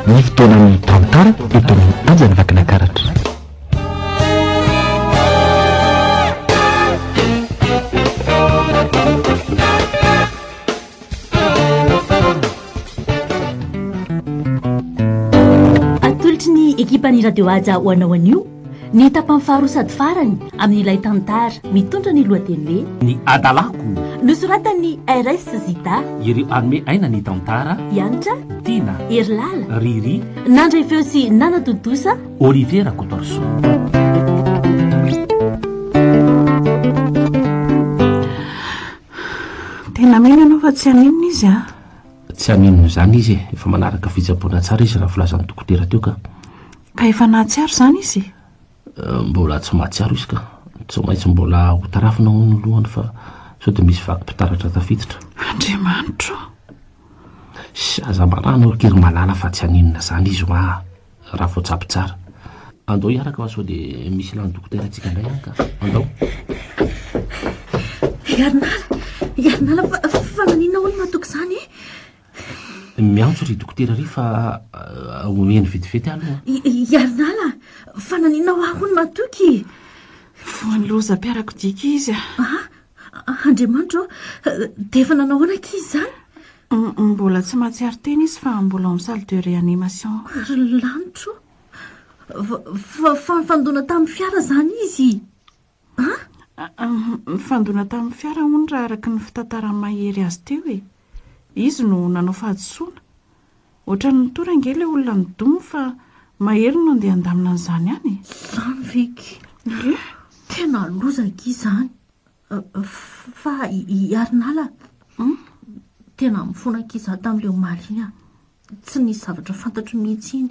Ny fotoanan'ny tantara eto amin'ny Hajan'ny Vakinakaratra. Atolotry ny ekipan'ny Radio Haja ho anao anio ny tapany faharoa sady farany amin'ilay tantara mitondra ny lohateny hoe Ny Adalako. Nosoratan'ny RS Zita. Ireo hanome aina ny tantara. Hanitra. Tiana. Herilala. Riri. Nandray feo sy nanatontosa. Olivier Rakotoarisoa. Tena mino ianao fa tsy haninona izy a? Tsy haninona izany izy e, efa manaraka fitsaboana tsara izy raha filazan'ny dokotera teo ka. Ka efa nahatsiaro izany izy? Eh, mbola tsy mahatsiaro izy ka. Tsy maintsy mbola ho tarafina hono ny lohany fa sao dia misy vakim-pitaratra tafiditra. Andriamanitro! Sy aza marahana ry Kery malala fa tsy haninona izany izy hoa. Raha voatsabo tsara. Andao hiaraka fa sao dia misy ilàn'ny dokotera antsika indray any ka. Andao. Iarinala, Iarinala, fa, fa naninona hono matoky izany e? Miantso ry dokotera ry fa eh, omeny vetivety aloha. Iarinala, fa naninona ho aho hono matoky? Voan'ny lozam-piarakodia izy a. Ah, Andriamanitro, dia efa nanao ahoana akia izany? Mbola tsy mahatsiaro tena izy fa mbola ao amin'ny salle de réanimation. Ry lanitro o! Fa fa nifandona tamin'ny fiara izany izy an? Nifandona tamin'ny fiara hono raha araka ny fitantaran'i Mahery azy teo e! Izy no nanao fahadisoana. Ohatran'ny nitory ange ilay olona nidomo fa Mahery no andeha handamina an'izany any e! Izany ve akia? Ie. Tena loza akia izany. Fa i Arinala a, tena mifona akia izaho tamin'ilay omaly iny a. Tsy nisy zavatra fantatro mihitsy iny.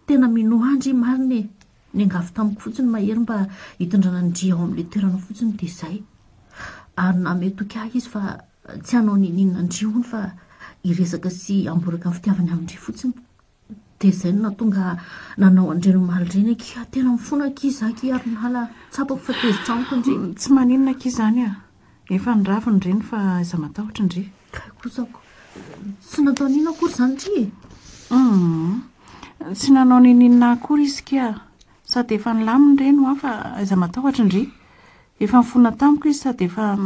Tena minoa ahy ndry marina e. Niangavy tamiko fotsiny Mahery mba hitondrana an-dry ao amin'ilay toerana fotsiny dia izay. Ary nanome toky ahy izy fa tsy hanao n'inon'inona an-dry hono fa hiresaka sy hamboraka ny fitiavany amin-dry fotsiny. Dia izay no nahatonga nanao an'ireny omaly ireny akia. Tena mifona akia izaho akia ary Nala. Tsapako fa tezitra amiko ndry. Tsy maninona akia izany a. Efa niravona ireny fa aiza matahotra ndry. Kay kosa ko. Tsy natao n'inona akory izany ndry e. Humm. Tsy nanao n'inon'inona akory izy kia. Sady efa nilamina ireny hoa fa aiza matahotra ndry. Efa nifona tamiko izy sady efa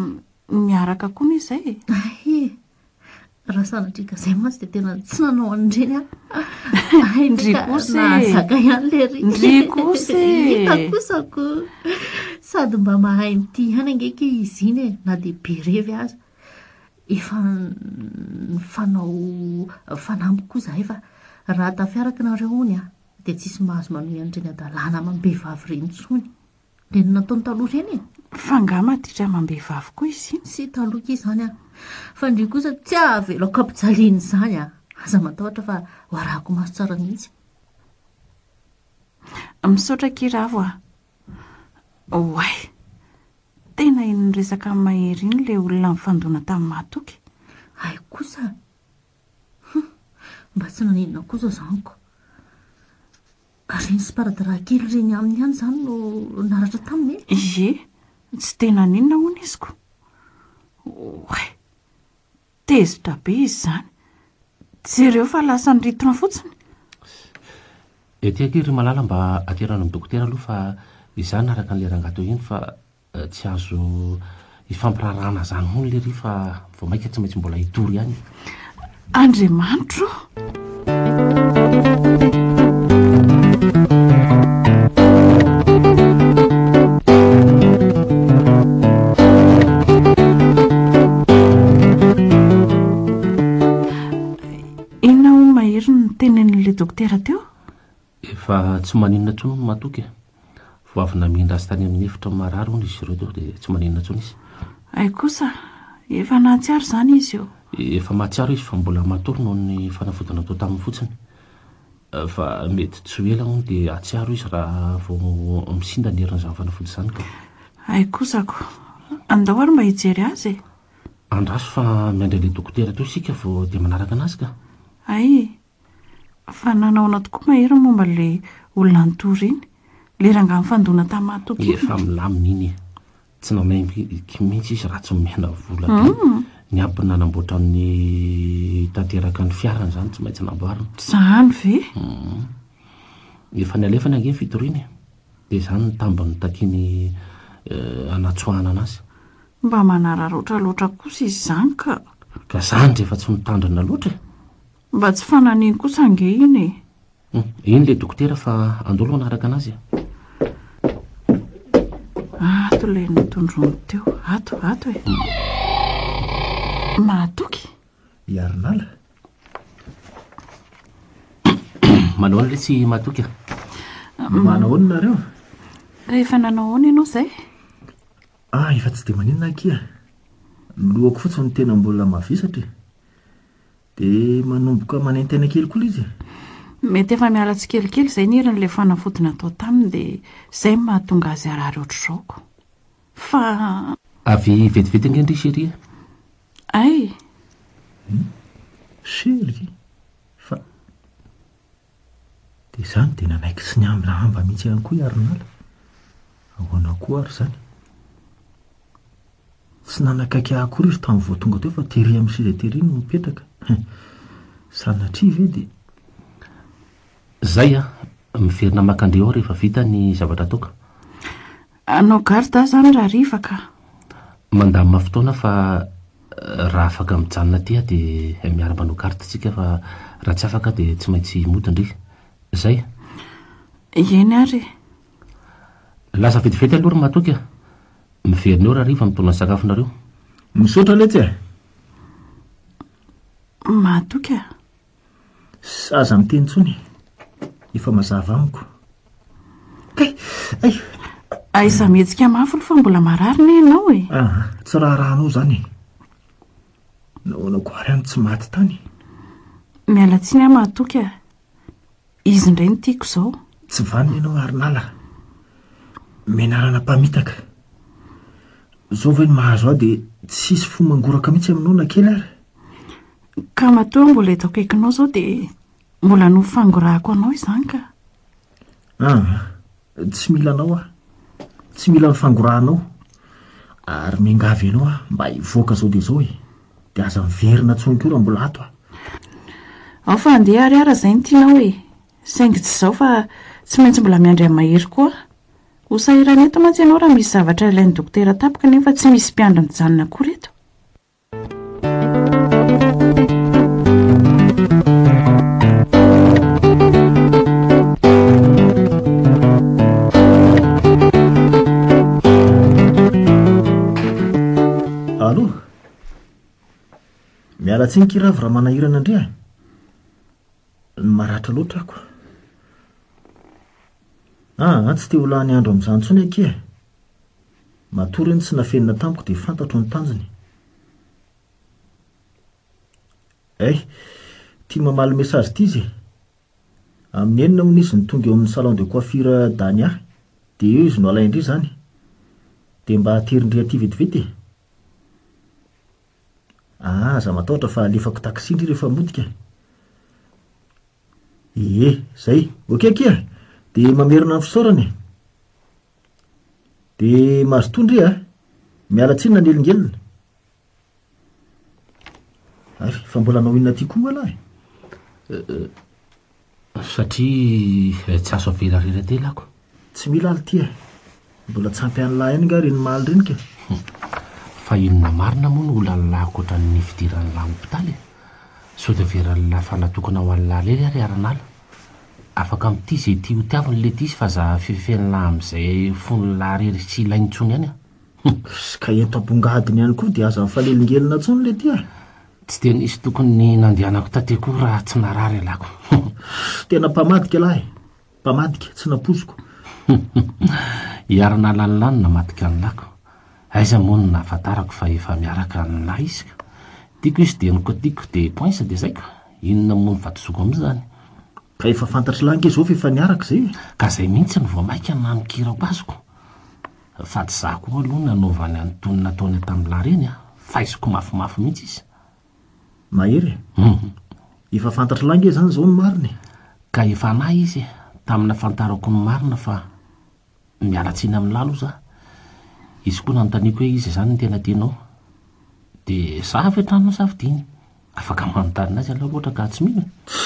miaraka koa anie izay e. Hay e. Raha sanatria ka izay mantsy dia tena tsy nanao an'ireny aho. Hay Ndry kosa e! Nahazaka ihany lery. Ndry kosa e! Hita kosa ko. Sady mba mahay mitia ihany ange kay izy iny e, na dia be revy aza. Efa nifanao fanamby koa izahay fa raha tafiaraka nareo hono a, dia tsisy mahazo manohy an'ireny hadalana amam-behivavy ireny intsony. Ireny nataony taloha ireny e! Fa angaha maditra amam-behivavy koa izy iny? Tsy taloha akia izany an! Fa ndry kosa tsy avelako ampijaliana izany an! Aza matahotra fa ho arahako maso tsara mihitsy. Misaotra akia Ravo a! Oay! Tena iny niresaka amin'i Mahery iny ilay olona nifandona tamin'i Mahatoky. Hay kosa! Hum! Mba tsy naninona kosa izany ko! Ireny sparadrap kely ireny aminy ihany izany no naratra taminy e? Ie, tsy dia naninona hono izy ko. Oay! Tezitra be izy izany. Jereo fa lasa niritona fotsiny. Ety akia ry Malala mba aterano amin'ny dokotera aloha fa izaho naraka an'ilay rangahy teo iny fa Tsy azo ifampiraharahana zany hono lery fa vao maika tsy maintsy mbola hitory ihany e. Andriamanitro o! Inona hono Mahery no notenenin'ilay dokotera teo? Efa tsy maninona intsony hono Matoky e. Vao avy namindra azy tany amin'ny efitra marary hono izy ireo teo dia tsy maninona intsony izy. Hay kosa, efa nahatsiaro izany izy io. Efa mahatsiaro izy fa mbola matory noho ny fanafody natao taminy fotsiny. Fa mety tsy ho ela hono dia hahatsiaro izy raha vao misinda ny herin'izany fanafody izany ka. Hay kosa ko. Andao ary mba hijery azy e. Andraso fa miandry an'ilay dokotera teo isika vao dia manaraka an'azy ka. Hay, Fa nanaona tokoa Mahery ny momba ilay olona nitory iny? Ilay rangahy nifandona tamin'i Mahatoky iny? Efa milamina iny e! Tsy namaiky mihitsy izy raha tsy nomena vola be. Niampy ny nanamboatra ny tanteraka ny fiarany izany tsy maintsy namboarina. Izany ve? Hum. Efa nalefany ange ny fitoriana e. Dia izany ny tambiny takiany hanatsoahana anazy. Mba manararaotra loatra kosa izy izany ka. Ka izany rehefa tsy mitandrina loatra e. Mba tsy fananiny kosa ange iny e. Hum, iny ilay dokotera fa andao aloha hanaraka anazy e. Ato ilay notondroiny teo. Ato, ato e. Mahatoky? I Arinala? Manao ahoana letsy Mahatoky a? Manao ahoana nareo? Ka efa nanao ahoana ianao izay? Ah, efa tsy dia maninona akia. Ny lohako fotsiny no tena mbola mavesatra e. Dia manomboka manaintaina kely koa ilay izy e. Mety efa miala tsikelikely izay ny herin'ilay fanafody natao taminy dia izay no mahatonga azy harary ohatr'izao ko. Fa. Avy vetivety ange ndry chérie e. Hay! Hum? Chérie? Fa. Dia izany dia nanaiky sy niambilahamba mihitsy ihany koa i Arinala. Ahoana koa ary izany? Tsy nanakaiky ahy akory izy tamin'ny vao tonga teo fa tery amin'ny seza tery no nipetraka. Sanatria ve dia. Zay a! Miverina maka an-dry ao rehefa vita ny zavatra ataoko. Hanao garde aho izany rahariva ka. Mandamina fotoana fa raha afaka mijanona aty aho dia miara-manao garde tsika fa raha tsy afaka aho dia tsy maintsy mody ndry. Zay. Eny ary e. Lasa vetivety aloha ry Matoky a. Miverina eo rahariva mitondra ny sakafonareo. Misaotra letsy e. Matoky a. Aza miteny intsony e. Efa mazava amiko. Kay! Ay! Aiza mihetsika mafy aloha fa mbola marary ne ianao e. Aa, tsy raharahanao izany e. Nahoana koa ary aho no tsy maty tany? Miala tsiny aho Mahatoky a. Izy indray no tiako izao. Tsy vanona ianao Arinala. Menarana mpamitaka. Izao ve no mahazo ahy dia tsisy fo mangoraka mihitsy aminao na kely ary? Ka matoa aho mbola eto akaikinao izao dia mbola noho fangorahako anao izany ka. Aa, tsy mila anao aho. Tsy mila ny fangorahanao. Ary miangavy anao aho mba hivoaka izao dia izao e. Dia aza miverina intsony koa raha mbola ato aho. Ao fa handeha ary aho raha izay no tianao e. Saingy tsy izao fa tsy maintsy mbola miandry an'i Mahery koa aho. Ho sahirana eto mantsy ianao raha misy zavatra ilain'ny dokotera tampoka nefa tsy misy mpiandry mijanona akory eto. Allô? Miala tsiny ki Ravo raha manahirana ndry a! Maratra loatra ako. Aa, tsy te ho lany andro amin'izany intsony akia e! Matoa ireny tsy nafenina tamiko dia fantatro ny tanjony. Hay, tia mamaly message ity izy e! Amin'ny enina hono izy no tonga eo amin'ny salon de coiffure Dania, dia eo izy no alain-dry izany. Dia mba aterin-dry aty vetivety e! Aa, aza matahotra fa alefako taxi ndry rehefa mody ka. Ie, zay. Ok akia, dia mamerina ny fisaorana e. Dia mazotoa ndry a! Miala tsiny nanelingelina. Ary fa mbola hanao inona aty koa moa ialahy? Satria tsy azo avela irery aty lako. Tsy mila aho ity e! Mbola tsy ampy an'lah ihany angaha ireny maly ireny ka! Fa inona marina moa no olan'lah ankoatran'ny fidiran'lah hopitaly e? Sao dia averan'lah fa natokana ho an'lah irery ary Aranala? Afaka mitia izay tia ho tiaviny le tia izy fa za fefen'lah amin'izay fon'lah irery tsy ilainy intsony ihany a! Ka ento ambongadiny ihany koa dia aza mifanelingelina intsony le tia e! Tsy dia nisy tokony nandehanako taty koa raha tsy narary ialako. Tena mpamadika lahy e! Mpamadika, tsy nampoiziko. Hiarina lalina no namadika ny lako. Aiza moa no nahafantarako fa efa miaraka an'lah izy ka. Tiako izy dia nokotiko dia poince dia zay ka. Inona moa no vatosoako amin'izany? Ka efa fantatr'lah ange zao fa efa niaraka izay e! Ka zay mihitsy no vao maika namikirako azy ko. Fa tsy za koa aloha nanaovany an'itony nataony tamin'lah ireny a! Faiziko mafimafy mihitsy izy. Mahery e! Efa fantatr'lah ange zany zao ny marina e! Ka efa anah izy e! Tamin'ny nahafantarako ny marina fa miala tsiny amin'lah aloha za. Izy koa nanontaniako hoe iza izany no tena tianao? Dia za avy hatrany no safidiany. Afaka manontany azy ianao raha ohatra ka tsy mino e. Tch!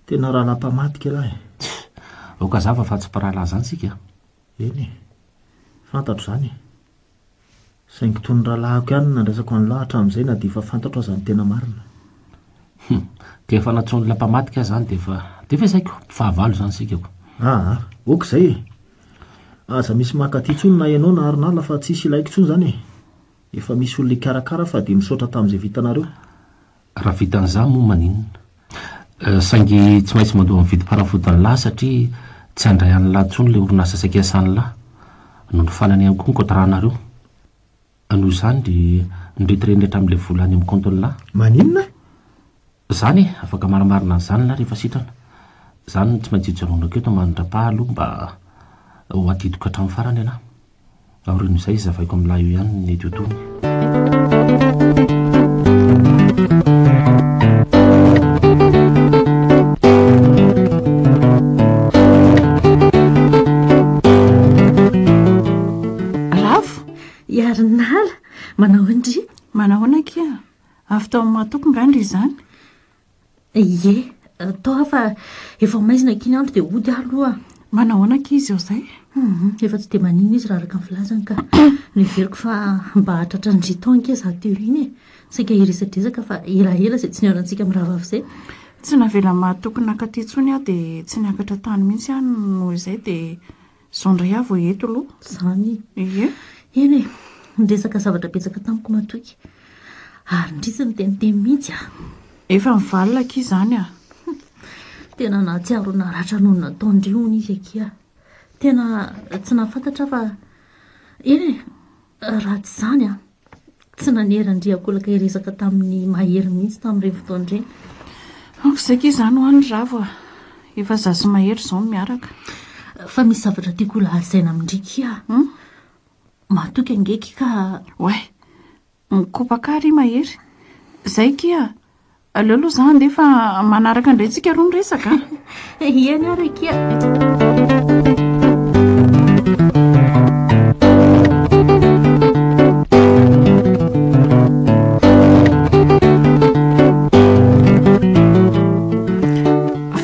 Tena rahalahy mpamadika ialahy e. Tch! Aoka hazava fa tsy mpirahalahy izany isika a. Eny e. Fantatro izany e. Saingy toy ny rahalahiko ihany no nandraisako an'lah hatramin'izay na dia efa fantatro aza ny tena marina. Hum! Ka efa nantsoin'ilay mpamadika aho izany dia efa, dia efa ezaiko, mpifahavalo izany isika ko. Aa! Ok izay e! Aza misy maka aty intsony na ianao na Arinala fa tsisy ilaiko intsony izany e! Efa misy olona hikarakara fa dia misaotra tamin'izay vitanareo. Raha vitan'izany moa maninona? Saingy tsy maintsy mandoa ny vidim-panafodin'lah satria tsy handray an'lah intsony ilay orinasa saika hiasan'lah. Nonofanana ihany koa ny contrat-nareo. Noho izany dia niretireny hatramin'ilay vola any amin'ny kaontin'lah. Maninona? Izany e! Afaka manamarina an'izany lah rehefa sitrana. Izany no tsy maintsy hijanonako eto mandra-paha aloha mba ho adidiko hatramin'ny farany ialahy. Aorian'izay zavaiko amin'lah io ihany ny mety ho tohiny. Ravo! Iarinala! Manao ahoana ndry? Manao ahoana akia? Avy tao amin'ny mahatoky nga ndry izany? Ie, tao aho fa efa maizina akia ny andro dia hody aho aloha. Manao ahoana akia izy eo izay? Hum, efa tsy dia maninona izy raha araka ny filazany ka. Noheveriko fa mba hahatratra an-dry tao ange izaho teo iny e. Saika hiresadresaka fa elaela izay tsy nihaonantsika mirahavavy izay. Tsy navelan'ny mahatoky nakaty intsony aho dia tsy niakatra tany mihitsy aho noho izay dia Izao indray aho vao eto aloha. Izany. Ie. Eny e, niresaka zavatra betsaka tamiko Matoky. Ary ndry tsy niteniteny mihitsy ah. Efa mivalona akia izany ah. Tena nahatsiaro naratra noho ny nataon-dry hono izy akia. Tena tsy nahafantatra aho fa eny e, raha tsy izany ah. Tsy nanery an-dRiakolaka hiresaka tamin'i Mahery mihitsy tamin'ireny fotoana ireny. Aoka izay akia izany ho any Ravo a! Efa za sy Mahery izao no miaraka. Fa misy zavatra tiako holazaina amin-dry kia. Hum? Matoky ange ki ka. Oay! Mikopaka ary i Mahery. Izay kia! Aleo aloha za handeha fa manaraka indray tsika roa miresaka a! Eny ary akia!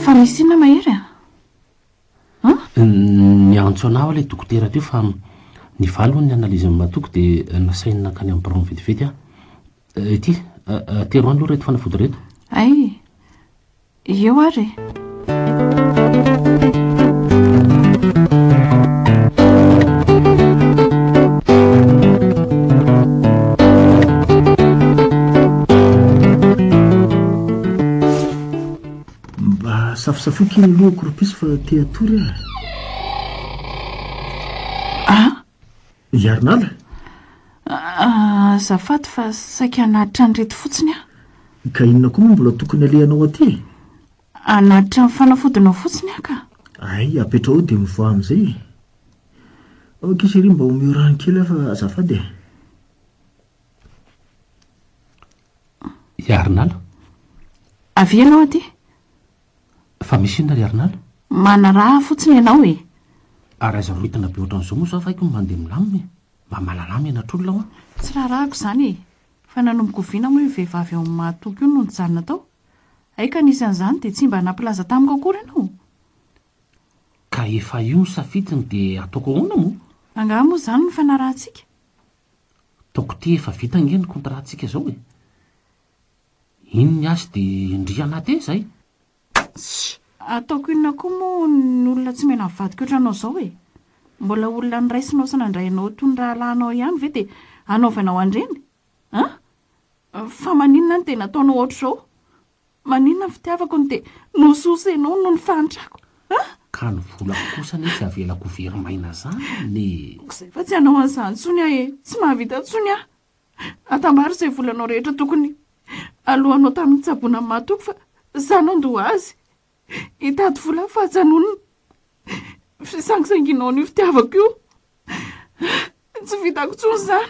Fa misy inona Mahery a? An? Niantso anah aho ilay dokotera teo fa nivaly hono ny analyse-n'i Matoky dia nasainy nankany amin'ny biraony vetivety aho. Ity, atero any aloha ireto fanafody ireto. Hay, eo ary e. Mba safosafoy kely ny lohako ry piso fa te hatory aho. Ah! Hiarinala? Azafady fa saika hanatitra an'ireto fotsiny aho. Ka inona koa moa mbola tokony alehanao aty e? Hanatitra ny fanafodinao fotsiny aho ka. Hay, apetraho eo dia mivoaha amin'izay e. Ao akia chérie mba omeo rano kely aho fa azafady e. Hiarinala? Avia ianao aty. Fa misy inona ry Arnala? Manaraha fotsiny ianao e! Ary aiza rohitina be ohatran'izao moa za fa haiko ny mandeha milamina e! Mba malalà menatr'olona hoa! Tsy raharahako izany e! Fa nanomboka oviana moa io vehivavy ao amin'ny Mahatoky io no nijanona tao? Hay ka nisy an'izany dia tsy mba nampilaza tamiko akory ianao? Ka efa io ny safidiny dia ataoko ahoana moa? Angaha moa izany no nifanarahantsika? Ataoko ity efa vita ange ny contrat-tsika izao e! Iny ny azy dia ndry anaty e zay. Tssy! Ataoko inona koa moa ny olona tsy mena mivadika ohatranao izao e? Mbola olona noraisinao sy nandray anao toy ny rahalahinao ihany ve dia hanaovanao an'ireny? An? Fa maninona no dia nataonao ohatr'izao? Maninona ny fitiavako no dia nososenao noho ny fahantrako? An? Ka ny volako kosa anie tsy avelako ho very maina zany e! Aok'izay fa tsy hanao an'izany intsony aho e! Tsy mahavita intsony aho! Atambaro izay volanao rehetra tokony aloanao tamin'ny nitsaboana an'i Mahatoky fa za nandoa azy. Hitady vola aho fa ajanony ny fisangisangianao an'io fitiavako io. Tsy vitako intsony izany.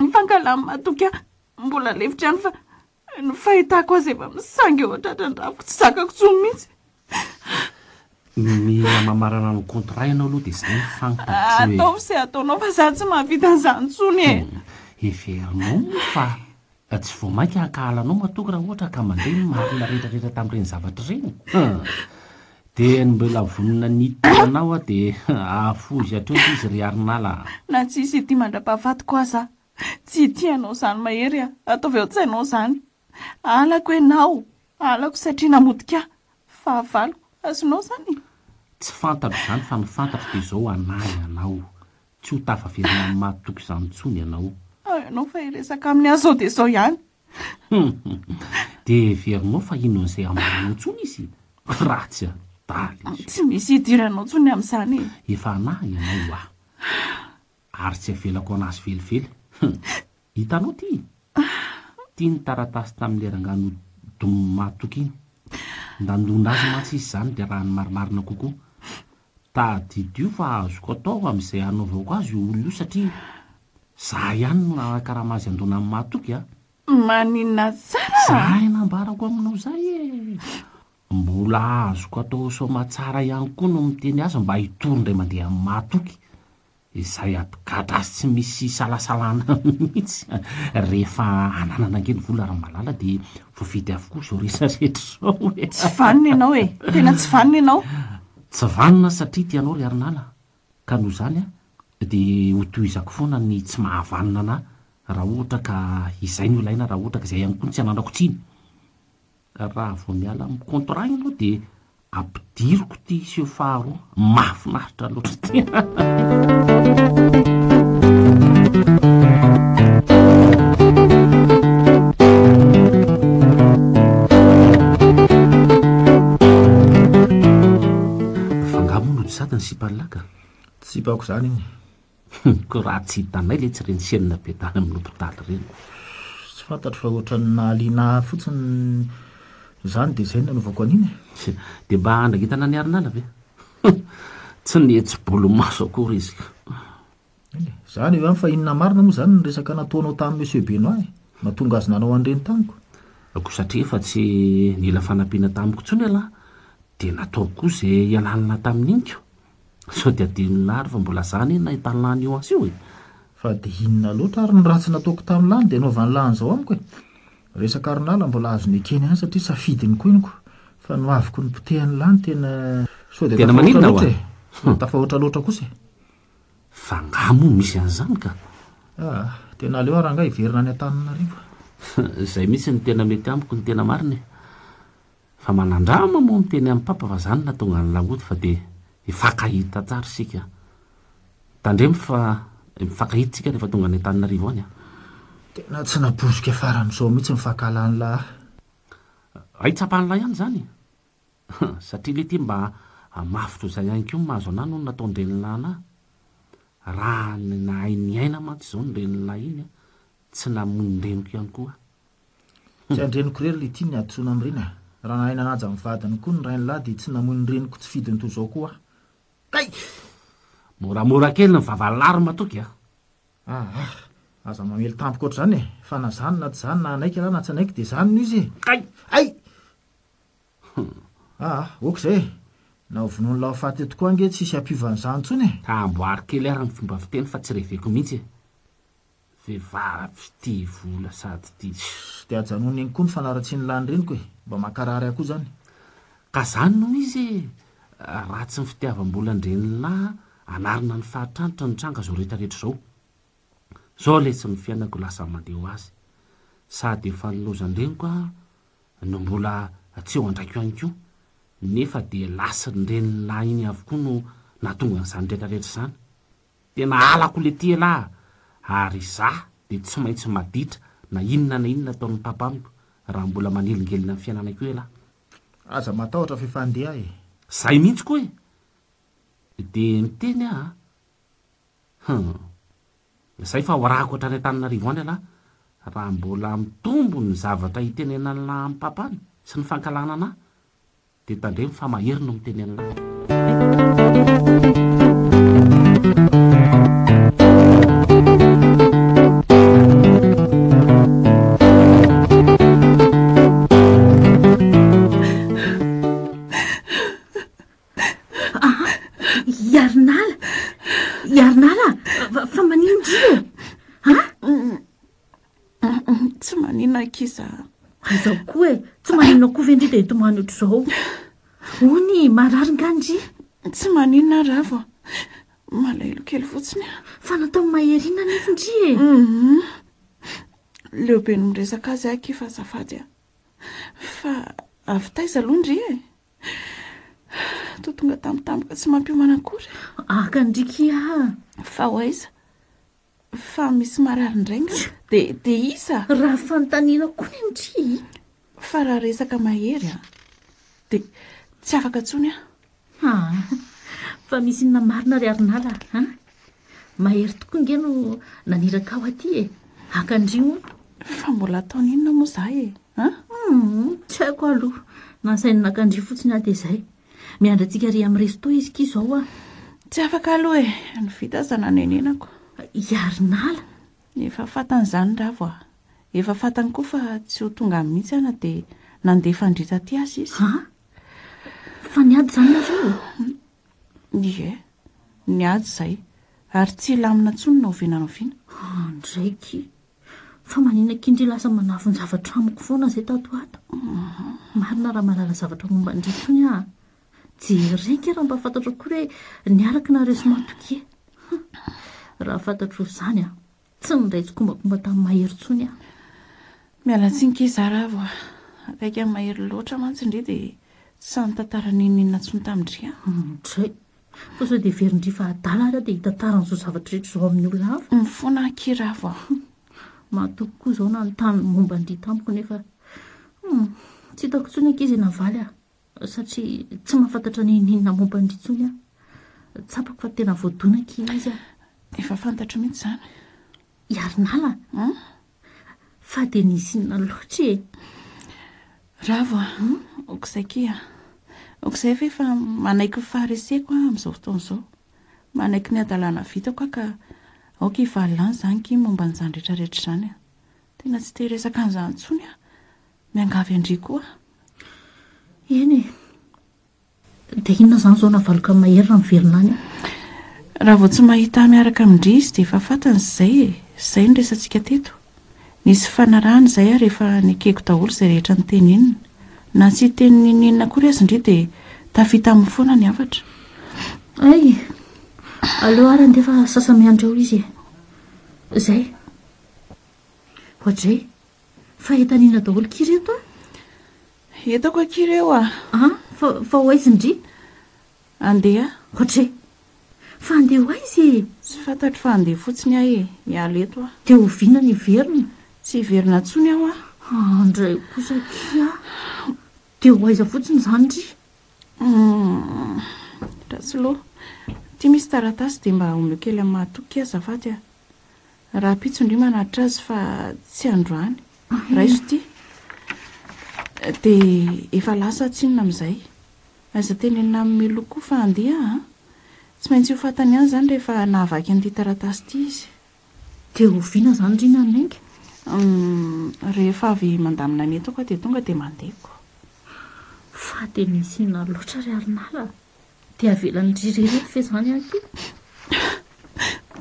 Ny fankahalan'i Mahatoky ahy mbola lefitra ihany fa Ny fahitako azy efa misangy eo an-tratran-draviko tsy zakako intsony mihitsy. Mila mamarana ny contrat ianao aloha dia izay no fantatro e. Ataovy izay ataonao fa za tsy mahavita an'izany intsony e. Heverinao moa fa tsy vao mainka hankahala anao matoky raha ohatra ka mandeha ny marina rehetra rehetra tamin'ireny zavatra ireny? Hum. Dia ny mbola vonona ny hitia anao aho dia ahafozy hatreo ity izy ry Arinala a! Na tsy hisy ity mandra-pahafatiko aza aho, tsy hitia anao izany Mahery a! Ataovy ao an-tsainao izany. Halako ianao, halako satria namotika ahy. Fahavaloko. Azonao izany? Tsy fantatro izany fa ny fantatro dia izao anahy ianao. Tsy ho tafaverina amin'ny mahatoky izany intsony ianao. Ao ianao fa hiresaka aminy aho izao dia izao ihany. Dia heverinao fa hino an'izay ambaranao intsony izy? Ratsy adala izy. Tsy misy hidiranao intsony amin'izany e. Efa anahy ianao hoa. Ary tsy avelako hanazy velively. Hitanao ity? Ity ny taratasy tamin'ilay rangahy nodomin'ny mahatoky iny. Nandona azy mantsy izy izany dia raha ny marimarina kokoa. Tadidio fa azoko atao amin'izay hanaovako azy io olona io satria za ihany no nanakarama azy handona amin'ny mahatoky a! Maninona tsara? Zay nambarako aminao zay e! Mbola azoko atao soamatsara ihany koa no miteny azy mba hitory indray mandeha amin'ny mahatoky. Izay hampigadra azy tsy misy isalasalana mihitsy. Rehefa ananana ange ny vola ry Malala dia voavidy avokoa izao rehetra rehetra izao e. Tsy vanona ianao e! Tena tsy vanona ianao. Tsy vanona satria tia anao ry Arinala ka noho izany dia hotohizako foana ny tsy mahavanona anà raha ohatra ka izay no ilaina raha ohatra ka izay ihany koa no tsy ananako tsiny. Raha vao miala amin'ny contrat ianao dia ampidiriko ity seho faharoa mahafinaritra loatra ity. Fa angaha moa nody sady ny sipan'i Laka? Tsy sipako izany iny. Hum, ko raha tsy hitanay letsy ireny chaîne be tany amin'ny hopitaly ireny. Tsy fantatro fa ohatran'ny nahaliana ahy fotsiny izany dia izay no nanaovako an'iny e. Dia mba handrangitana an'i Arinala ve? Hum, tsy nihetsi-bolomaso akory izy ka. Eny e, izany eo ihany fa inona marina moa izany ny resaka nataonao tamin'i Monsieur Benoît e, nahatonga azy nanao an'ireny tamiko? Koa satria efa tsy nila fanampiana tamiko intsony ialahy dia nataoko koa izay hialan'lah tamin'iny ko. Sao dia adinon'lah ary fa mbola za anie nahita an'lah an'io asa io e! Fa dia inona loatra ary ny ratsy nataoko tamin'lah no dia anaovan'lah an'izao amiko e? Resaka arinala mbola azo nekena ihany satria safidiny koa iny ko! Fa ny hoaviko nopotehan'lah no tena sao dia Tena tafahoatra maninona loatra hoa? e! Sao dia tafahoatra loatra kosa e! Fa ngah moa misy an'izany ka? Aa, tena aleo aho rangahy hiverina any Antananarivo. Izay mihitsy no tena mety amiko ny tena marina e! Fa manandrama moa miteny amin'i Papa fa zany nahatonga an'i Laody fa dia hifankahita tsara isika. Tandremo fa mifankahita isika rehefa tonga any Antananarivo any a. Tena tsy napoiziko hiafaran'izao mihitsy ny fankahalan'lah ahy. Hay tsapan'lah ihany izany e. Satria leity mba mafy toy izay ihany koa ny mahazo anah noho ny nataon-drenin'lah anah. Raha ny nahay niaina mantsy izao ny renin'lah iny a, tsy namoy ny reniko ihany koa aho. Tsy an-dreniko irery le ity ny hadisoana amin'ireny a! Raha nahay nanaja ny vadiny koa ny rain'lah dia tsy namoy ny reniko tsy fidiny toy izao koa aho. Kay! Moramora kely ny vavan'lah ry Matoky a! Aa! Aza mamely tampoka ohatr'izany e! Fa na zany na tsy zany na hanaiky ialahy na tsy hanaiky dia zany no izy e! Kay! Hay! Aa! Ok izay e! Na ho vonoin'lah ho faty eto koa ange tsisy hampiova an'izany intsony e! Amboary kely ary ny fomba fiteny fa tsy reveko mihitsy e! Vehivavy tia vola sady tia. Tss, dia ajanony eny koa ny fanaratsian'ny lahy ny reniko e! Mba mankarary ahy koa zany. Ka zany no izy e! Raha tsy ny fitiavam-bolan-drenilahy anarina ny fahatranitra no tranga zao rehetra rehetra zao. Zao letsy ny fiainako lasa mandeha ho azy. Sady efa nilaozan-dreniko aho no mbola tsy eo an-draiko ihany koa. Nefa dia lasin-drenilahy iny avokoa no nahatonga an'izany rehetra rehetra izany. Tena halako letia elah ary izaho dia tsy maintsy maditra na inona na inona ataon'ny papa amiko raha mbola manelingelina ny fiainanay koa elah. Aza matahotra fa efa handeha aho e. Zay mihitsy koa e! Dia miteny aho a! Hum. Zay fa horahako hatrany Antananarivo any elah raha mbola mitombo ny zavatra itenenan'lah amin'i papa any sy ny fankahalana anah. Dia tandremo fa mahery no miteny an'lah. Ah, Iarinala! Iarinala! Fa maninona ndry e? Ha? maninona akia za. Aiza koa e! Tsy maninona koa ve ndry dia hitomany ohatr'izao? Ony, marary nga ndry? Tsy maninona aho Ravo a! Malahelo kely fotsiny aho. Fa nataon'i Mahery inona anefa ndry e? Hum! Leo be ny miresaka azy aho akia fa azafady a! Fa avy taiza aloha ndry e? Toa tonga tampotampoka tsy mampiomana akory. Aka ndry kia a! Fa ho aiza? Fa misy marary indray nga? Dia dia iza? Raha fanontaniana koa ny ndry. Fa raha resaka mahery an, dia tsy afaka intsony aho. Haa, fa misy inona marina ry Arinala a? Mahery tokoa nge no naniraka aho aty e! Haka ndry hono. Fa mbola ataony inona moa za e? An? Hum, tsy haiko aloha. Nasainy naka ndry fotsiny aho dia izay. Miandry antsika ary amin'ny resto izy ky izao a! Tsy afaka aloha e! Ny vita aza nanenenako. I Arinala? Efa fantany izany Ravo a! Efa fantany koa fa tsy ho tonga any mihitsy aho na dia nandefa an-dry taty aza izy. An? Fa niady izany nareo? Ie, niady izay. Ary tsy hilamina intsony na oviana na oviana. Andraiky! Fa maninona akia ndry lasa manafin-javatra amiko foana izay tato ho ato? Marina raha mahalala zavatra momba an-dry intsony aho a! Jereo ange raha mba fantatro akory hoe niaraka nareo sy Matokia. Hum! Raha fantatro izany a! Tsy niray tsikombakomba tamin'i Mahery intsony aho. Miala tsiny kia za Ravo a! Akaiky an'i Mahery loatra mantsy ndry dia tsy sahy nitantara n'inon'inona intsony tamin-dry aho. Dray! Fa sao dia heverin-dry fa adala ary aho dia hitantara an'izao zavatra rehetra izao amin'ny olona hafa? Mifona aho kia Ravo a! Mahatoky koa izao nanontany ny momba an-dry tamiko nefa hum! Tsy hitako intsony akia izay navaly aho. Satria tsy mahafantatra n'inon'inona momba an-dry intsony aho. Tsapako fa tena voadona akia izy aho. Efa fantatro mihitsy izany. I Arinala? Hum? Fa dia nisy inona loatra e? Ravo a! Aok'izay kia a! Aok'izay fa efa manaiky ny fahareseko aho amin'izao fotoana izao. Manaiky ny hadalana vitako aho ka aoka hivalona any izany kia momba an'izany rehetrarehetra izany a! Tena tsy te hiresaka an'izany intsony aho. Miangavy an-dry koa aho. Eny e! Dia inona izany izao navaloka amin'i Mahery raha miverina any aho? Raha vao tsy mahita ahy miaraka amin-dry izy dia efa fantany izay e! Izay no resatsika teto. Nisy fifanarahana izay ary efa nekeko daholo izay rehetra noteneniny. Na tsy hiteny n'inon'inona akory aza ndry dia tafita aminy foana ny hafatra. Hay! Aleo ary andeha fa sasa-miandry ao izy e! Izay. Oadray! Fa entan'inona daholo ki ireto a? Entako akia ireo a! An! Fa, fa ho aiza ndry? Andeha. Oadray! Fa andeha ho aiza e? Tsy fantatro fa andeha fotsiny aho e! Miala eto aho. Dia oviana ny hiverina? Tsy hiverina intsony aho a! Andray kosa akia a! Dia ho aiza fotsiny izany ndry? Hum! Ratsiloha, ity misy taratasy dia mba omeo kely an'i Mahatoky azafady a! Rahampitso ndry manatitra azy fa tsy androany. Raiso ity. Dia efa lasa tsinona amin'izay. Aza tenenina amin'i Milo koa fa handeha aho an. Tsy maintsy ho fantany ihany izany rehefa nahavaky an'ity taratasy ity izy. Dia oviana izany ry Nanainga? Hum, rehefa avy mandamina ny entako aho dia tonga dia mandeha ko. Fa dia misy inona loatra ry Arinala a? Dia avelan'i ry irery eto ve izany aho akia?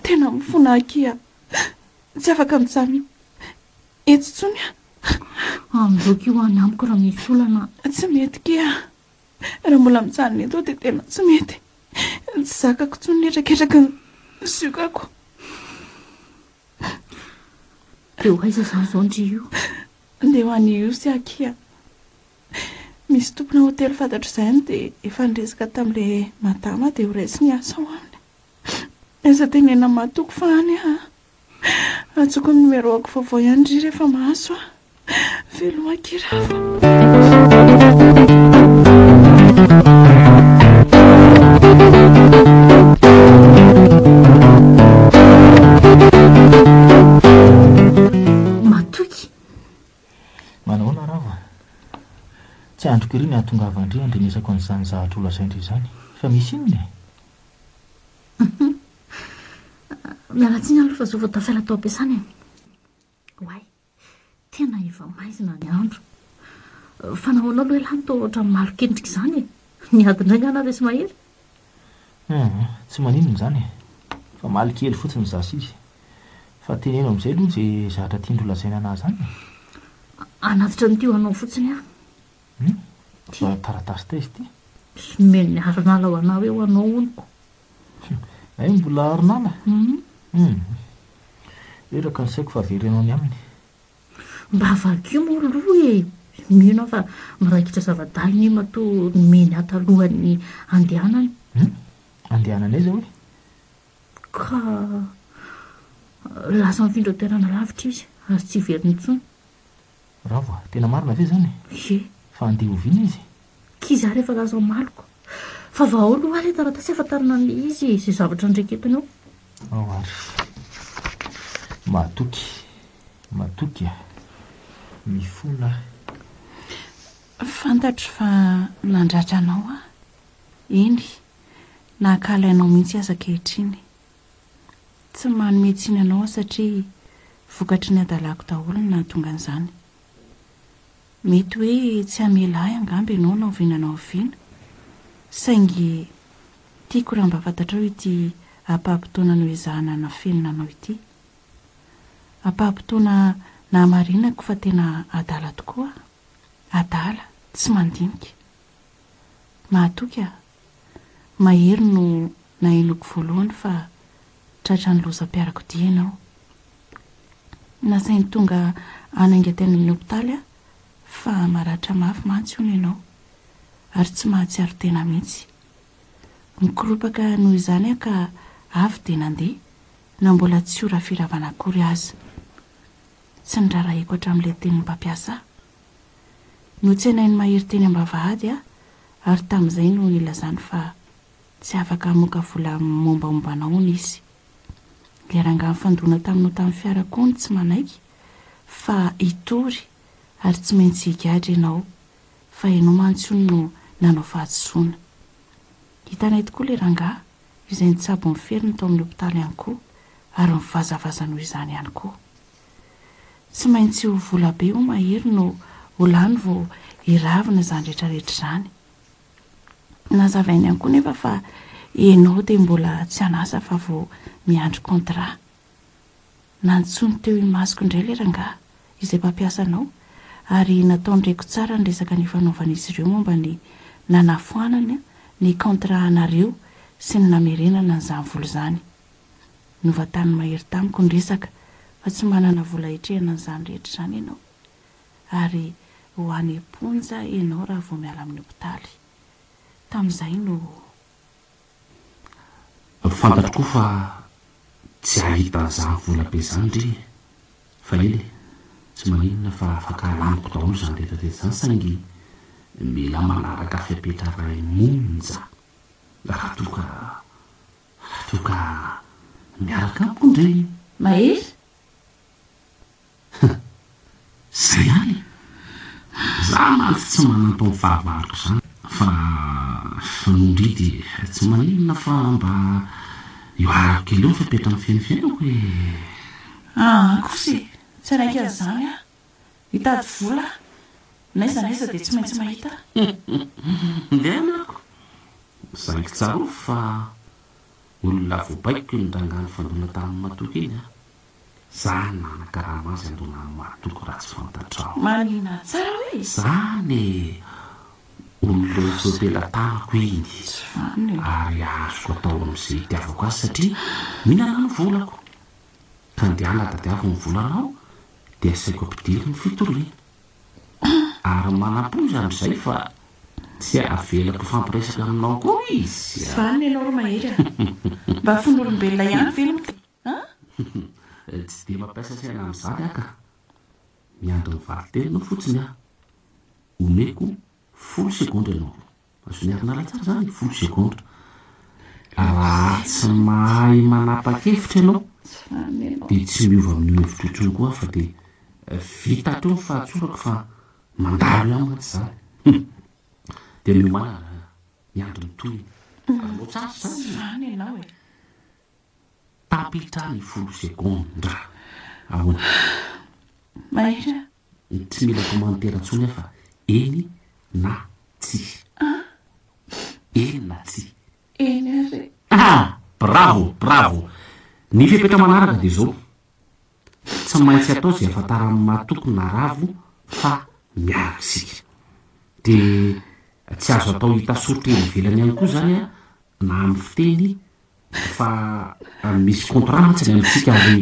Tena mifona akia. Tsy afaka mijanona eto intsony aho. Androky io any amiko raha misy olana. Tsy mety kia. Raha mbola mijanona eto aho dia tena tsy mety. Tsy zakako intsony ny hetraketraky ny ziokako. Dia ho aiza izany izao ndry io? Andeha ho any Ihosy aho kia. Misy tompona hotely fantatro izay any dia efa niresaka tamin'ilay madama dia ho raisiny hiasa ao aminy. Aza tenenina mahatoky fa any aho a! Antsoiko ny numéro-ako vaovao ihany ndry rehefa mahazo aho. Veloma akia Rava. Matoky. Manahoana Rava a? Tsy andriko ery ny hahatongavan-dry handrenesako an'izany zavatra holazain-dry izany. Fa misy inona e? Miala tsiny aloha fa zao vao tafiala tao am-piasana e. Oay, tena efa maizina ny andro. Fa nahoana aloha ialahy no toa ohatran'ny malokendrika izany e? Niady indray angaha nareo sy Mahery? Hum, tsy maninona izany e. Fa maly kely fotsiny za sy izy. Fa teneno amin'izay aloha izay zavatra tian-dry holazaina anah izany e. Hanatitra an'ity ho anao fotsiny aho. Hum? Fa taratasy taiza ity? Nomen'i Arinala ho anao hoe ho anao hono ko. Hay mbola Arinala? Hum. Reraka ny saiko fa avereno any aminy. Mba vakio moa aloha e! Mino aho fa miraikitra zava-dalina io matoa nomeny ahy talohan'ny handehanany. Hum? Andehanany aiza hoe? Ka lasa nifindra toerana lavitra izy ary tsy hiverina intsony. Ravo a, tena marina ve izany? Ie. Fa handeha oviana izy? K'izy ary efa lasa omaly ko. Fa vao aloha ary ilay taratasy ahafantarana an'ilay izy e, izay zavatra ndraiketiny ao. Ao ary. Matoky. Matoky a. Mifona aho. Fantatro fa nandratra anao aho. Eny, nahakala anao mihitsy aza ankehitriny. Tsy manome tsiny anao aho satria vokatry ny hadalako daholo no nahatonga an'izany. Mety hoe tsy hamela ahy angamba ianao na oviana na oviana, saingy tiako raha mba fantatrao ity ampaham-potoana noezahana nafenina anao ity. Ampaham-potoana nahamarinako fa tena adala tokoa aho. Adala, tsy mandinika. Mahatoky aho. Mahery no nahenoako voalohany fa tratran'ny lozam-piarakodia ianao. Nasainy tonga hanainga teny amin'ny hopitaly aho fa maratra mafy mantsy hono ianao ary tsy mahatsiaro tena mihitsy. Nikoropaka noho izany aho ka avy dia nandeha na mbola tsy ora firavana akory aza. Tsy niraharahiako hatramin'ilay tenin'ny mpampiasa ahy. Notsenain'i Mahery teny am-bavahady aho ary tamin'izay no nilazany fa tsy afaka hamoaka vola mombamomba anao hono izy. Ilay rangahy nifandona taminao tamin'ny fiara koa hono tsy manaiky fa hitory ary tsy maintsy higadra ianao fa ianao mantsy hono no nanao fahadisoana. Hitanay tokoa ilay rangahy izay nitsabo ny feriny tao amin'ny hopitaly ihany koa ary nivazavaza noho izany ihany koa. Tsy maintsy ho vola be ho mahery no ho lany vao hiravina izany rehetra rehetra izany. Nazavainy ihany koa nefa fa ianao dia mbola tsy an'asa fa vao miandry contrat. Nantsoiny teo imasoko indray ilay rangahy izay mpampiasa anao ary nataony reko tsara ny resaka nifanaovan'izy ireo momba ny nanafoanana ny contrat anareo sy ny namerenana an'izany vola izany. Novantanin'i Mahery tamiko ny resaka fa tsy manana vola hiatrehana an'izany rehetra izany ianao ary ho any am-ponja ianao raha vao miala amin'ny hopitaly. Tamin'izay no. Fantatro koa fa tsy hahita an'izany vola be izany ndry e! Fa ela e! Tsy maninona fa afaka alamiko daholo izany rehetra rehetra izany saingy mila manaraka fepetra iray monja raha toa ka Raha toa ka miaraka amiko ndry. Mahery? Huh! Zay ihany e! Za mantsy tsy mananto amin'ny fahavaloko zany fa fa noho ndry dia tsy maninona fa mba ihoarako kely eo ny fepetra mifehy ny fiainako e! Aa kosa e! Tsy hanaiky an'izany aho. Hitady vola aho. N'aiza n'aiza dia tsy maintsy mahita aho. Ndehana ako! Saingy tsarovy fa olona voabaiko iny rangahy nifandona tamin'i Matoky iny a! Za nanakarama azy handona an'i Matoky raha tsy fantatrao. Manina tsara hoe? Zany e! Olona efa eo am-pelatanako iny ary azoko atao amin'izay itiavako azy satria mihinana ny volako. Ka ndehana tadiavo ny volanao dia asaiko ampidiriny ny fitoriana. Ary manam-poza amin'izay fa tsy avelako hifampiresaka aminao koa izy a! Vanona ianao ry Mahery a! Mba fon'olombelona ihany ve no miteny an? Tsy dia mampiasa saina amin'izany aho ka! Miandry ny valin-teninao fotsiny aho. Omeko folo segondra ianao. Azon'i Arinala tsara izany, folo segondra. Raha tsy mahay manapa-kevitra ianao, dia tsy miova amin'io hevitro intsony koa aho fa dia vita hatreo ny fahatsorako fa mandalo ihany mantsy izany. Hum! Dia miomàna miandry ny tohiny. Azonao tsara izany. Tapitra ny folo segondra. Ahoana? Mahery a! Tsy mila commentaire intsony aho fa eny na tsia. Eny na tsia. Eny ary e. Ah! Bravo! Bravo! Ny fepetra manaraka dia izao, tsy maintsy atao izay ahafantaran'ny matoky na ravo Fa miaraka isika. Dia tsy azo atao hita soritra eny ivelany ihany koa izany an, na amin'ny fiteny fa misy contrat mantsy ny amintsika ary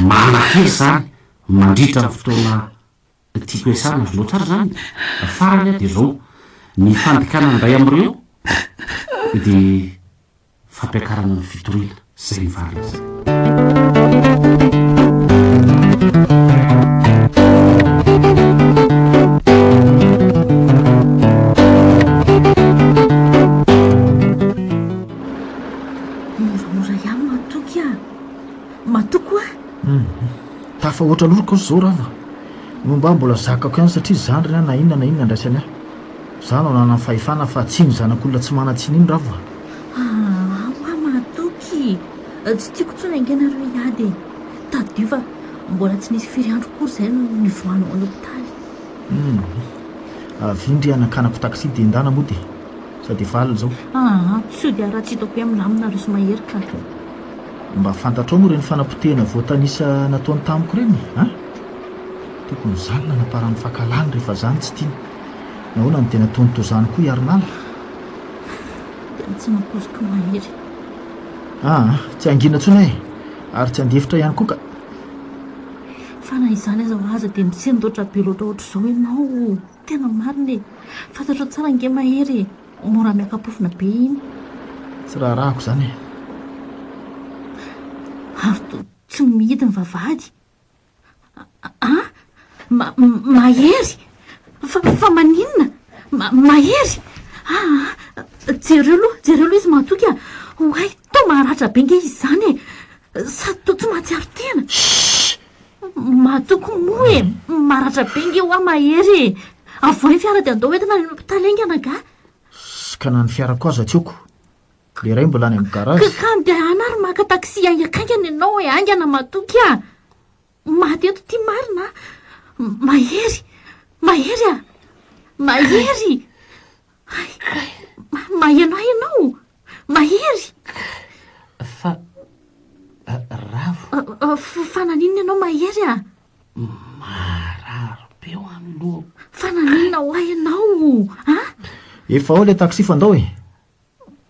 manan-kery izany mandritra ny fotoana tiako hiasana, azonao tsara izany? Farany an, dia izao, ny fandikana ny iray amin'ireo dia fampiakarana ny fitoriana, izay ny valiny izay. Moramora ihany matoky a! Matoky hoa! Tafahoatra loatra kosa izao Rava. No mba mbola zakako ihany satria zandriny aho na inona na inona andraisany ahy. Za no ananany fahefana fa tsy iny zanak'olona tsy manan-tsiny iny Ravo a! Aa hoa matoky! Tsy tiako intsony ange nareo hiady e! Tadidio fa mbola tsy nisy firy andro akory izay no nivoahanao any hopitaly. Humm. Avia ndry hanakanako taxi dia ndana mody e! Sady efa alina izao. Aa sao dia raha tsy hitako hoe milamina nareo sy Mahery ka. Mba fantatrao moa ireny fanapotehana voatanisa nataony tamiko ireny an? Tokony izany nanaparany fankahalany rehefa izany tsy tiany. Nahoana no dia nataony toa izany koa i Arinala? Tena tsy nampoiziko Mahery. Aa, tsy hangina intsony aho e! Ary tsy handefitra ihany koa ka. Fa na izany aza ho aza dia misendoatra be loatra ohatr'izao ianao. Tena marina e! Fantatrao tsara ange Mahery e! Mora miaka-pofona be iny. Tsy raharahako izany e! Ary toa tsy mihidy ny vavahady. An? Ma, Mahery! Fa, fa maninona? Ma, Mahery! Aa! Jereo aloha, jereo aloha izy mahatoky a! Oay, toa maratra be ange izy izany e! Sady toa tsy mahatsiaro tena. Shh! Mahatoky moa e! Maratra be ange hoa Mahery e! Avoahy ny fiara dia andao entina any hopitaly haingana angaha. Shh! Ka na ny fiarako aza tsy aoko. Le ray mbola any amin'ny garage. Ka andehana ary maka taxi haingankaingana ianao e! Haingana Mahatoky a! Maty eto ity marina a! Mahery! Mahery a! Mahery! Hay! Maheno ahy ianao? Mahery! Fa Ravo. Fa naninona ianao Mahery a? Marary be ho any lohako. Fa naninona ho ahy ianao a? Efa ao ilay taxi fa ndao e!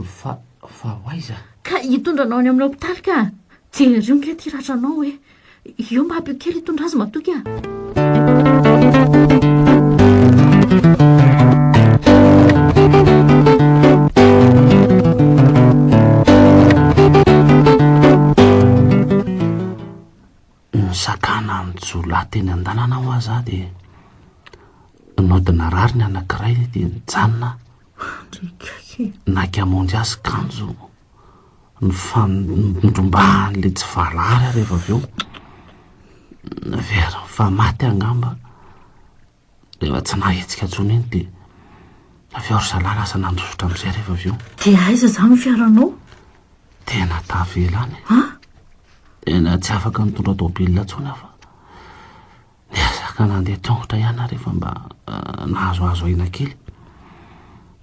Fa, fa ho aiza? Ka hitondra anao any amin'ny hopitaly ka! Jereo nge ity ratranao e! Eo mba ampio kely hitondra azy matoky a! Nisakana ny jiolahy teny an-dalana aho aza dia nody narary ny anankiray dia nijanona Naika hamonjy azy kanjo nifandrombahan'ilay tsy valahara aho rehefa avy eo. Very fa maty angamba rehefa tsy nahetsika intsony iny dia avy eo ry zalahy lasa nandositra amin'izay rehefa avy eo. Dia aiza izany ny fiaranao? Tena tavela any. Ha? Tena tsy afaka nitondra tômôbila intsony aho fa Niezaka nandeha tongotra ihany aho rehefa mba nahazoazo aina kely.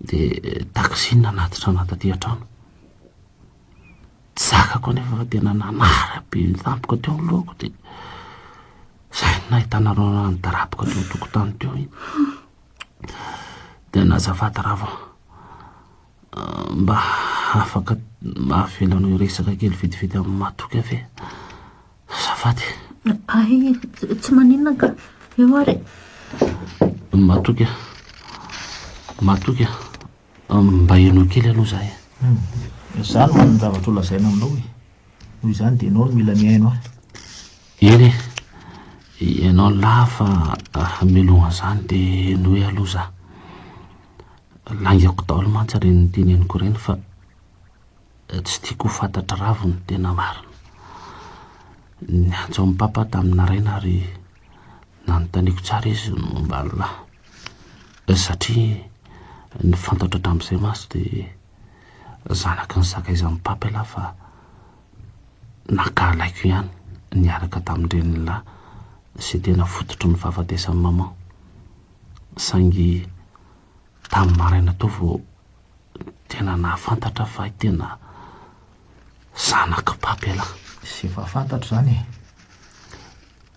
Dia taxi no nanatitra anà taty an-trano. Tsy zakako anefa fa tena nanara be nitampoka teo ny lohako dia izay no nahitanareo anà nidaraboka teo an-tokotany teo iny. Tena azafady Ravo a. Mba afaka mahavela anao hiresaka kely vetivety amin'i Matoky aho ve? Azafady. Hay, tsy maninona ka. Eo ary e. Matoky a. Matoky a. Mba henoy kely aloha izahay. Izaho no manan-javatra ho lazaina aminao e. Noho izany dia ianao no mila mihaino ahy. Eny e. Ianao lahy fa mialohan'izany dia henoy aloha izaho. Laingako daholo mantsy ireny teneniko ireny fa tsy tiako ho fantatr'i Ravo ny tena marina. Niantso an'i Papa tamin'ny naraina ary nanontaniako tsara izy ny momba an'i Lahy. Satria ny fantatro hatramin'izay mantsy dia zanaky ny sakaizan'i Papa ialahy fa nankahalaiko ihany niaraka tamin-drenin'i Lahy izay tena fototry ny fahafatesan'i Maman. Saingy tamin'ny maraina teo vao tena nahafantatra fa tena zanak'i Papa ialahy. Izay efa fantatro izany e.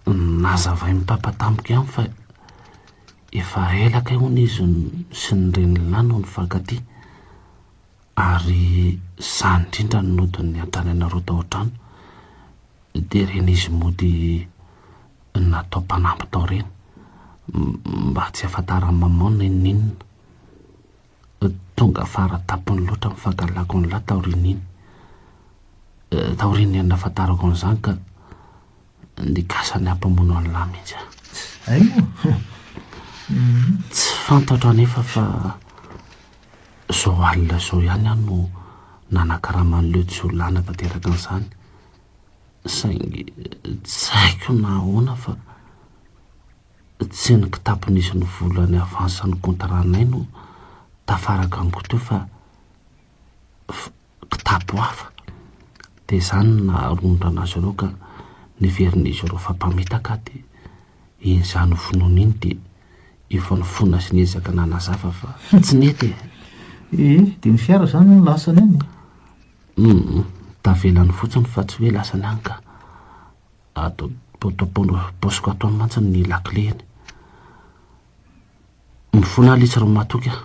Nazavain'i Papa tamiko ihany fa. Efa ela kay hono izy sy ny reniny lahy no nifankatia ary izany indrindra no nody niantrany anareo tao an-trano dia ireny izy mody natao mpanampy tao ireny mba tsy hahafantaran'i maman na inona inona. Tonga fara tampony loatra ny fankahalako an'lah taorian'iny. Taorian'ny nahafantarako an'izany ka nikasa ny hampamono an'lah mihitsy aho. Hay moa. Tsy fantatro anefa fa izao alina izao ihany aho no nanakaraman'ileo jiolahy natanteraka an'izany. Saingy tsy haiko na ahoana fa Tsy ny kitapo nisy ny vola ny avance ny contrat-nay no tafaraka amiko teo fa kitapo hafa. Dia izany no naharondrana azy ireo ka neverin'izy ireo fa mpamitaka aho dia iny izaho novonoina iny dia efa nifona sy niezaka nanazava fa tsy nety e. Ee, dia ny fiara izany no lasany any e? Hum, tavelany fotsiny fa tsy hoe lasany any ka. Ato paosiko ato mantsy ny lakileny. Mifona aho letsy ry matoky a.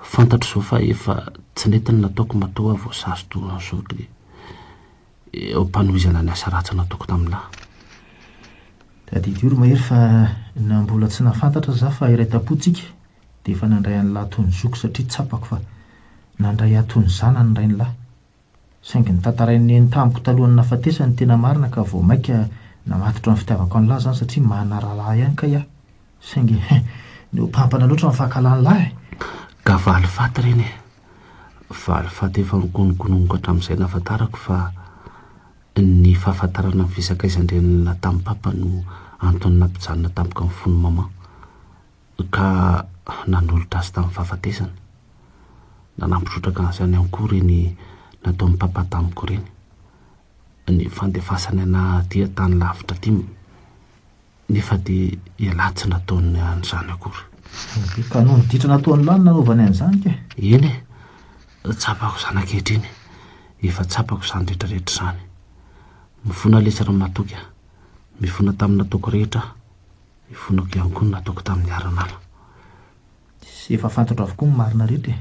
Fantatro izao fa efa tsy nety ny nataoko matoa aho voasazy toa an'izao dia eo am-panohizana ny asa ratsy nataoko tamin'lah. Tadidio ry Mahery fa na mbola tsy nahafantatra aza aho fa iray tam-po tsika dia efa nandray an'lah toy ny zoko satria tsapako fa nandray ahy toy ny zanany ny rain'lah. Saingy notantarain'i Neny tamiko talohan'ny nahafatesany ny tena marina ka vao mainka namatotra ny fitiavako an'lah izany satria manana rahalahy ihany kay aho. Saingy nihoapampana loatra ny fankahalan'lah e! Ka valifaty ireny e! Valifaty efa nikononkononiko hatramin'izay nahafantarako fa ny fahafantarana ny fisakaizan-dreniny tamin'i Papa no antony nampijanona tampoka ny fon'i Maman. ka nanolotra azy tamin'ny fahafatesana. Nanampy trotraka an'izany ihany koa ireny nataon'i Papa tamiko ireny. Ny fandefasany anà aty an-tany lavitra aty, nefa dia ialahy tsy nataony an'izany akory. Ka noho ny ditra nataon'lah no nanaovany an'izany kay? Eny e, tsapako izany ankehitriny, efa tsapako izany rehetrarehetra izany. Mifona lesy ry Matoky a, mifona tamin'ny nataoko rehetra aho. Ifonako ihany koa ny nataoko tamin'ny aranala. Sy efa fantatro avokoa ny marina rehetra e.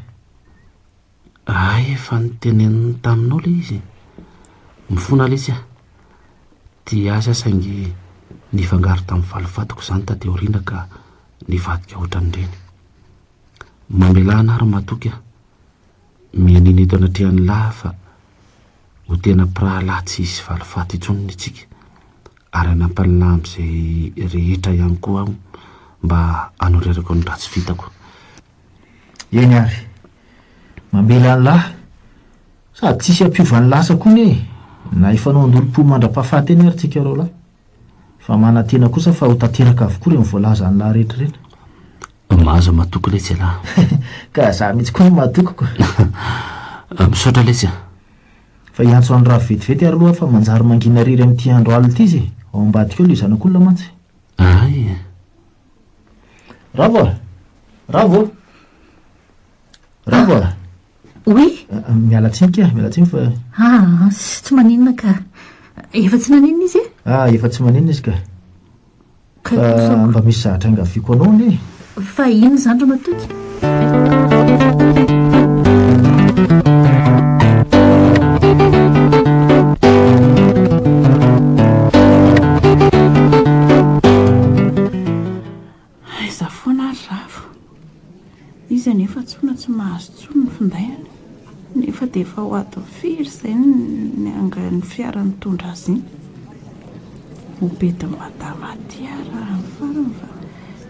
Hay efa noteneniny taminao ilay izy e. Mifona lesy aho. Tia azy aho saingy nifangaro tamin'ny valifatiko izany taty aoriana ka nivadika ohatran'ireny. Mamelà anah ry Matoky a. Mianiana eto anatrehan'lah aho fa ho tena mpirahalahy tsy hisy valifaty intsony ny tsika ary hanampy an'lah amin'izay rehetra ihany koa aho mba hanorerako ny ratsy vitako. Eny ary. Mamela an'lah. Sady tsisy hampiova ny lasa koa anie e. Na hifanao an-dolompo mandra-pahafaty eny ary tsika roalahy. Fa manantena kosa fa ho tanteraka avokoa ireny voalazan'lah rehetra ireny. Mahazo matoky letsy ialahy. Ka za mihitsy koa no matoky ko. Misaotra letsy a. Fa hiantso an'i Ravo vetivety ary aloha aho fa manjary mangina irery amin'ity andro alina ity izy e. Ao ambadika ao ilay zanak'olona mantsy. Ay e. Ravo a! Ravo! Ravo a! Oui? Miala tsiny kia, miala tsiny fa. Ah, tsy maninona ka. Efa tsy naninona izy e? Ah, efa tsy maninona izy ka. Fa mba misy zavatra angaviako anao anie e. Fa inona izany ry Matoky? Aiza foana ary Ravo? Izy anefa antsoina tsy mahazo intsony ny findainy. Nefa dia efa ho adiny firy izay no niangan'ny fiara nitondra azy iny. Ho bedin'i madama aty aho raha ny farany fa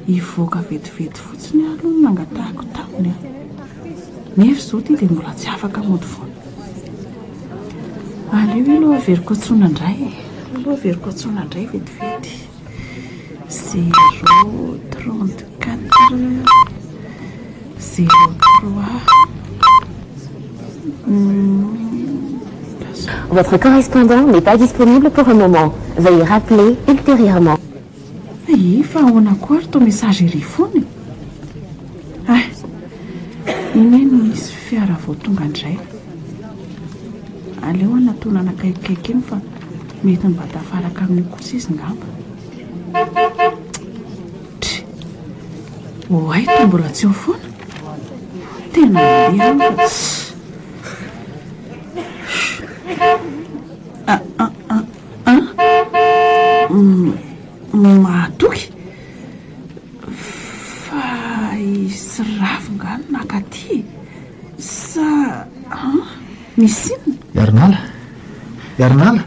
hivoaka vetivety fotsiny aho aloha no nangatahako taminy an. Nefa izao ity dia mbola tsy afaka mody foana. Aleo aloha averiko antsoina indray e. Aleo aloha averiko antsoina indray vetivety. Zéro trente quatre zéro trois. Votre correspondant n'est pas disponible pour le moment. Veuillez rappeler ultérieurement. Ee, fa ahoana koa ary toa message ery foana e? Ah, iny anie misy fiara vao tonga indray. Aleo hanatona anakaikikaiky eny fa mety mba tafaraka amin'io kosa izy ngamba. Try. Oay, toa mbola tsy eo foana. Tena mandeha any fa tsy. Ah, ah, ah, ah. Mahatoky fa hisy ravo nga no naka aty e? Sa an? Misy inona? Iarinala! Iarinala!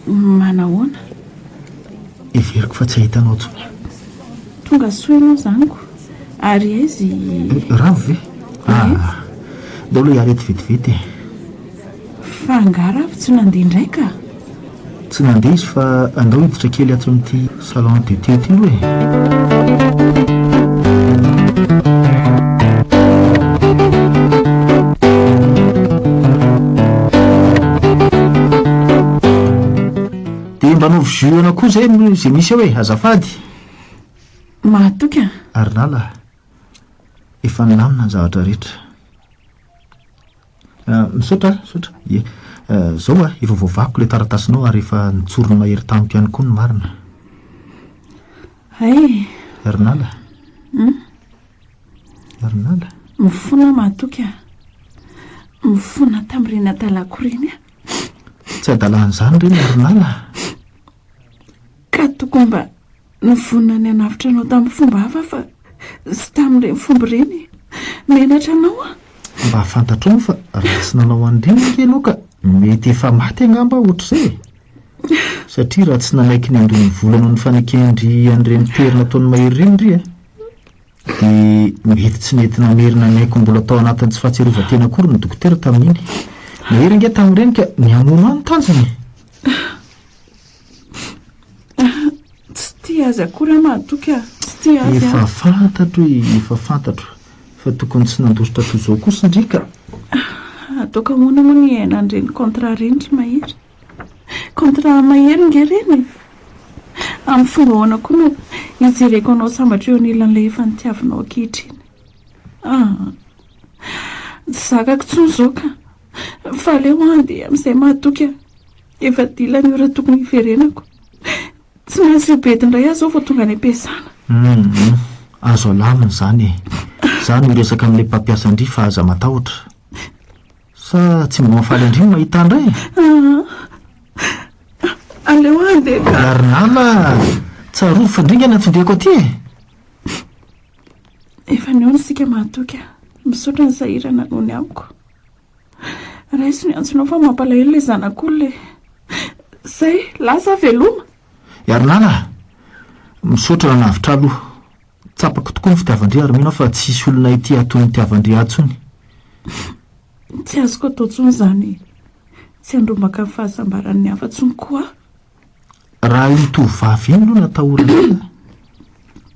Manahoana? Heveriko fa tsy hahita anao intsony aho. Tonga soa ianao izany ko. Ary aiza i. Ravo ve? Ah, ndao aloha hiala eto vetivety e. Fa angaha Ravo tsy nandeha indray ka? Tsy nandeha izy fa andao hiditra kely ato amin'ity salon de thé ity aloha e. Dia mba anaovy jus an'akoho izay izay misy ao e, azafady. Mahatoky a! Arinala a! Efa nilamina ny zavatra rehetra. Misaotra a, misaotra. Ie. Izao a, efa voavakiko ilay taratasinao ary efa notsorin'i Mahery tamiko ihany koa ny marina. Hay! Arinala a! Hum? Arinala? Mifona aho Mahatoky a! Mifona tamin'ireny hadalako ireny aho. Tsy hadalan'izany ireny Arinala a! Ka tokony mba nivonona ny hanavotra anao tamin'ny fomba hafa fa tsy tamin'ireny fomba ireny e. Menatra anao aho. Mba fantatrao moa fa raha tsy nanao an'ireny ange ianao ka mety efa maty angamba aho ohatr'izay e. Satria raha tsy nanaiky ny handoa ny vola noho ny faneken-dry an'ireny toerana ataon'i Mahery ireny ry a, dia mety tsy nety namerina ny aiko mbola tao anatin'ny tsy fahatsiarovan-tena akory ny dokotera tamin'iny. Mahery ange tamin'ireny ka ny hamono ahy no tanjony e. Tsy tia azy akory aho mahatoky a! Tsy tia azy aho. Efa fantatro e, efa fantatro fa tokony tsy nandositra toy izao kosa ndry ka. Ataoko ahoana moa ny hiaina an'ireny contrat ireny ry Mahery? Contrat Mahery nge ireny e! Amin'ny fomba ahoana koa no hijereko anao sambatra eo anilan'ilay efa nitiavinao ankehitriny? Ah! Tsy zakako intsony izao ka! Fa aleo aho handeha amin'izay mahatoky a! Efa dila ny ora tokony hiverenako. Tsy maintsy ho bedy indray aho izao vao tonga any am-piasana. Humm, azo alamina izany e. Za no hiresaka amin'ilay mpampiasa an-dry fa aza matahotra. Sa tsy mba mahafaly an-dry ny mahita ahy indray e? Aa, aleo aho handeha ka. Arinala a! Tsarovy fa ndry nge nantsondriako aty e! Efa nihaona isika mahatoky a. Misaotra ny sahirana noho ny amiko. Raiso ny antsonao fa mampalahelo ilay zanak'olona e. Zay, lasa aho veloma. Iarinala a! Misaotra nanavotra ahy aloha. Tsapako tokoa ny fitiavan-dry ary mino aho fa tsy hisy olona ity hahatoy ny nitiavan-dry ahy intsony. Tsy azoko atao intsony izany e. Tsy handrombaka ny fahasambaran'ny hafa intsony koa aho. Raha iny tovovavy iny aloha no atahorana ela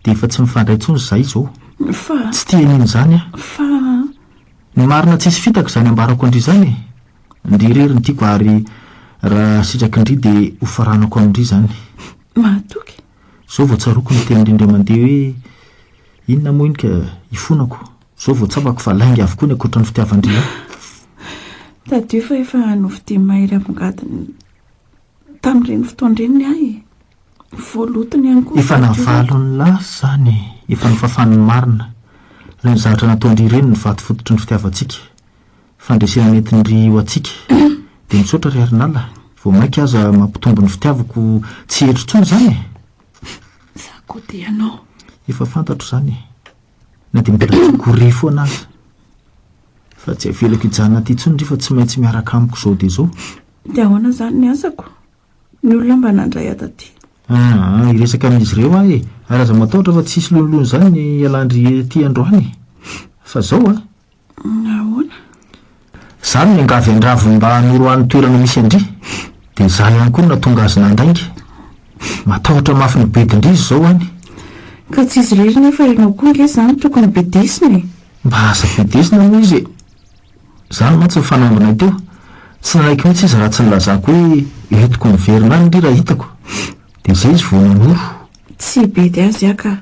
dia efa tsy mifandray intsony izahay izao. Fa. Tsy tia an'iny izany aho. Fa. Ny marina tsisy fitaka izany ambarako an-dry izany e! Ndry irery no tiako ary raha sitraky ndry dia hofaranako amin-dry izany. Mahatoky. Izao vao tsaroako ny tenin-dry indray mandeha hoe inona moa iny ka ifonako. Izao vao tsapako fa lainga avokoa ny ankoatra ny fitiavan-dry ahy. Tadidio fa efa novidian'i Mahery ambongadiny Tamin'ireny fotoana ireny ny ahy e! Voalotony ihany koa ny Efa navalon'ny lasa izany e! Efa nofafan'ny marina. Ireny zavatra nataon-dry ireny no vato fototry ny fitiavantsika. Fandresena nentin-dry ho antsika. Dia misaotra ry Arinala. Vao mainka aza mampitombo ny fitiavako tsy hietry intsony izany e! Za koa tia anao. Efa fantatro izany e! Na dia mbola tiako ho re foana aza. Fa tsy avelako hijanona aty intsony ry fa tsy maintsy miaraka amiko izao dia izao. Dia ahoana izany ny asako? Ny olona mba nandray ahy taty. Aa, hiresaka amin'izy ireo aho e! Ary aza matahotra fa tsy hisy lonilony izany ny hialan-dry aty androany e! Fa izao a! Ahoana? Izaho no niangavy an-dRavony mba hanoro ahy ny toerana misy an-dry. Dia izaho ihany koa no nahatonga azy nandainga. Matahotra mafy ny bedin-dry izy izao any. Ka tsy izy irery nefa ianao koa ange izany tokony bedesina e! Mba aza bedesina moa izy e! Izany mantsy ny fanambinay teo. Tsy nanaiky mihitsy izy raha tsy nilazako hoe entiko miverina any ndry raha hitako. Dia izay izy vao nanoro. Tsy hibedy azy aho ka.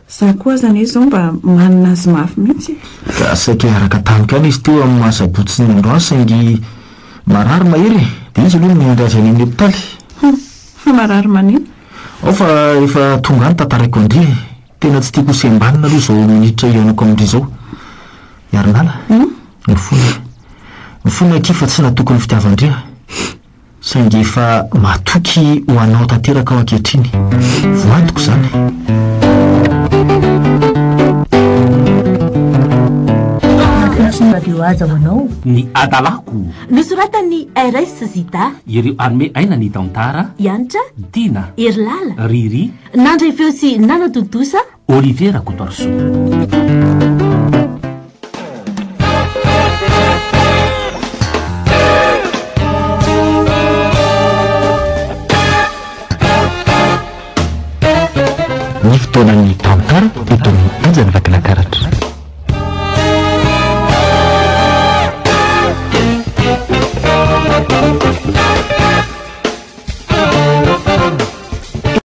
Za koa aza anie izao mba manina azy mafy mihitsy e. Ka saika hiaraka tamiko ihany izy teo amin'ny maha sabotsy ny androany saingy marary Mahery e! Dia izy aloha no niandry azy any amin'ny hopitaly. Hum, fa marary manina? Ao fa efa tonga any tantaraiko an-dry e! Tena tsy tiako ho sembanina aloha izao minitra hihaonako amin-dry izao. Iarinala, mifona aho. Mifona akia fa tsy natoky ny fitiavan-dry aho. Saingy efa matoky ho anao tanteraka aho ankehitriny. Voadiko izany. Radio Haja ho anao. Ny adalako. Nosoratan'i RS Zita. Ireo hanome aina ny tantara. Hanitra. Tiana. Herilala. Riri. Nandray feo sy nanatontosa. Olivier Rakotoarisoa. Ny fotoanan'ny tantara eto amin'ny Onjan'ny Vakinankaratra.